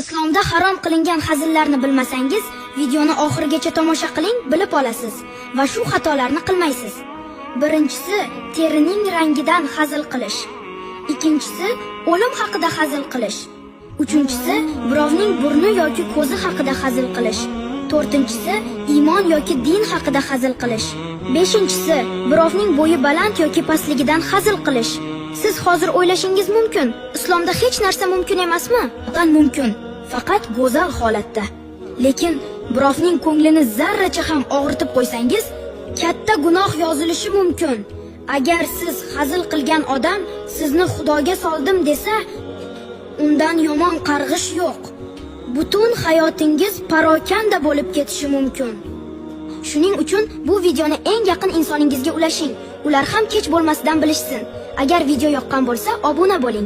Islomda harom qilingan hazillarni bilmasangiz, videoni oxirigacha tomosha qiling, bilib olasiz va shu xatolarni qilmaysiz. Birinchisi, terining rangidan hazil qilish. Ikkinchisi, o'lim haqida hazil qilish. Uchinchisi, birovning burni yoki ko'zi haqida hazil qilish. To'rtinchisi, iymon yoki din haqida hazil qilish. Beshinchisi, birovning bo'yi baland yoki pastligidan hazil qilish. Siz hozir o'ylashingiz mumkin, islomda hech narsa mumkin emasmi? Albatta mumkin, faqat go'zal holatda. Lekin birovning ko'nglini zarracha ham og'ritib qo'ysangiz, katta gunoh yozilishi mumkin. Agar siz hazil qilgan odam sizni Xudoga soldim desa, undan yomon qarg'ish yo'q. Butun hayotingiz parokanda bo'lib ketishi mumkin. Shuning uchun bu videoni eng yaqin insoningizga ulashing. Ular ham kech bo'lmasidan bilishsin. Agar video yoqqan bo'lsa, obuna bo'ling.